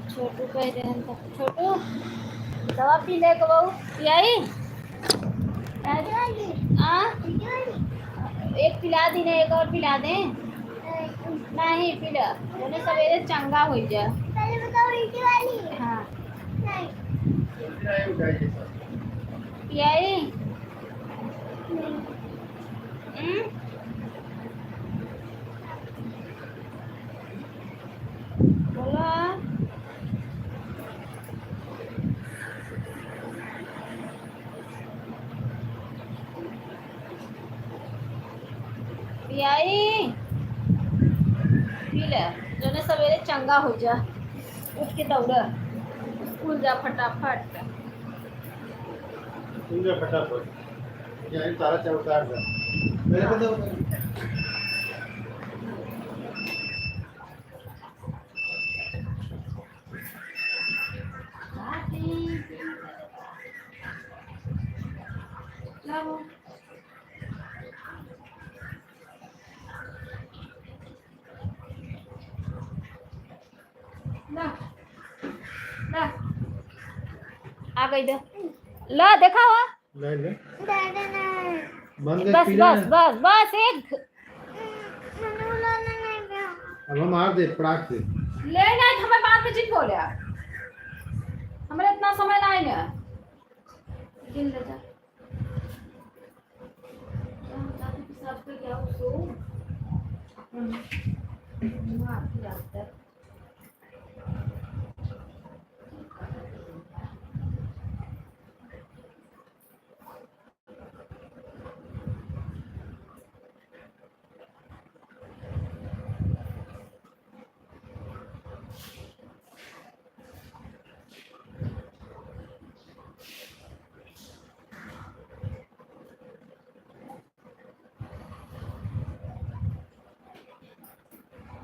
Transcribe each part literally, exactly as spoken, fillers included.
छोटू कह रहे हैं तो, छोटू, दवा पी ले के बहू, पियाई? आ? एक पिला दी ना, एक और पिला दें? नहीं, पी लो, उन्हें सवेरे चंगा हो जा। पहले बताओ, उल्टी वाली? हाँ। नहीं। पियाई? नहीं। हम्म? बोला। पियाई? पी ले, जने सवेरे चंगा हो जा, उठ के दौड़ा, स्कूल जा फटाफट। स्कूल जा फटाफट। यार, तारा चमकदार था। मेरे को तो ला, ला। आ गई दे। ला, देखा हो? ले, ले। दादा ना। बंद कर, बस, पी ले बस, ना। बस, बस, एक। अब हम मार दे, पड़ाक से। ले ना, हमें बाद में जिन बोले आप। हमारे इतना समय ना है ना। जिन ले जा। हम जाके पेशाब करके आओ, सो। हम्म। मार दिया।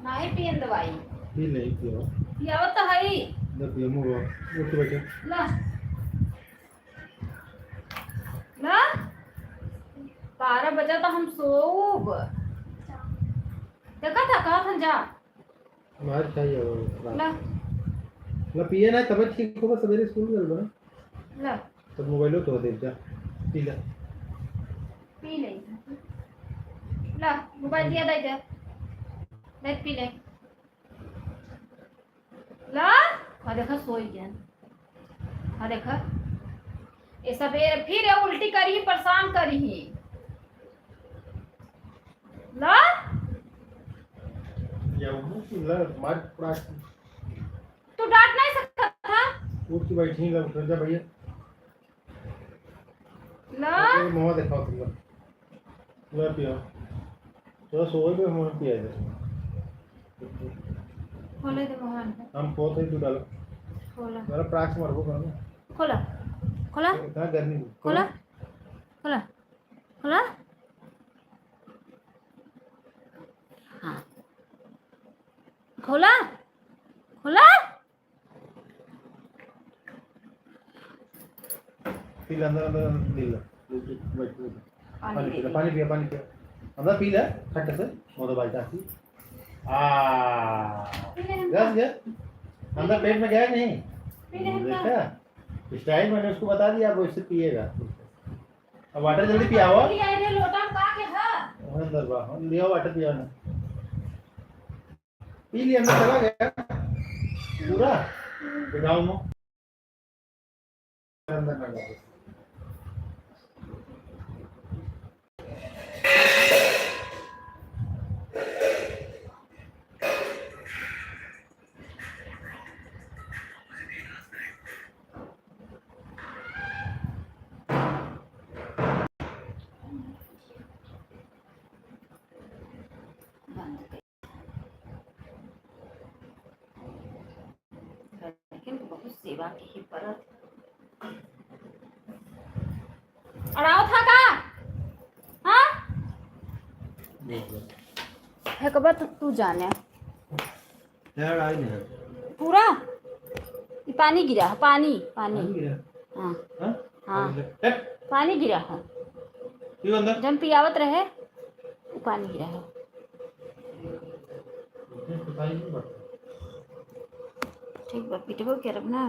नाही पियन दवाई। पी ले, पियो। पियावत तो हई। ले पियो, मुँह उठ के बैठे। ला। ला। बारह बजा तो हम सोऊब। देखा था, कहा था जा। मार खाई अब रात। ला। ला पिए ना, तब ठीक होगा, सवेरे स्कूल चल बना। ला। तब मोबाइलो तो दे जा। पी ला। पी ले। ला, मोबाइल दिया दे दे। ले पी ले। ला, हाँ देखा, सोई गया। हाँ देखा, ये सवेरे फिर ये उल्टी करी, परेशान करी। ला, या उठ ला, मार पड़ा। तू डांट नहीं सकता था। उठ के बैठी, ला, उठ जा भैया। ला। ये मुँह दिखाओ तुम लोग। ला पियो। तो सोए पे हम पिया दे। खोले दे मोहन। हम पोत है, तू डाल। खोला। जरा प्राक्स मारबो करो। खोला। खोला। इतना गर्मी। खोला। खोला। खोला। हाँ। खोला। खोला। पी ले, अंदर, अंदर, अंदर, पी ले। बैठ, बैठ, बैठ। पानी पानी दे पी ले, दे। पानी पिया, पानी पिया। अंदर पी ले, खट से, वो तो बाल्टा सी। आ, पी ले, हम गैस गया? अंदर पेट में गया कि नहीं? पी ले, हम देखा? स्टाइल मैंने उसको बता दिया, अब वैसे पिएगा। अब वाटर जल्दी पियाओ। पी ले, अरे लोटा में का के है? अंदर बा, लिया वाटर पिया ना। पी लिया, अंदर चला गया पूरा। दिखाओ मुँह। अंदर ना जाओ। लेकिन बहुत सेवा की ही परत। अड़ाओ था का? हाँ? एक बात तू जाने। यार, आई नहीं। पूरा? ये पानी गिरा है, पानी, पानी। पानी गिरा? हाँ। हाँ? हाँ। पानी गिरा? हट। पानी गिरा है। क्यों अंदर? जब पियावत रहे, वो पानी गिरा है। ठीक बा, पिटबो करब ना।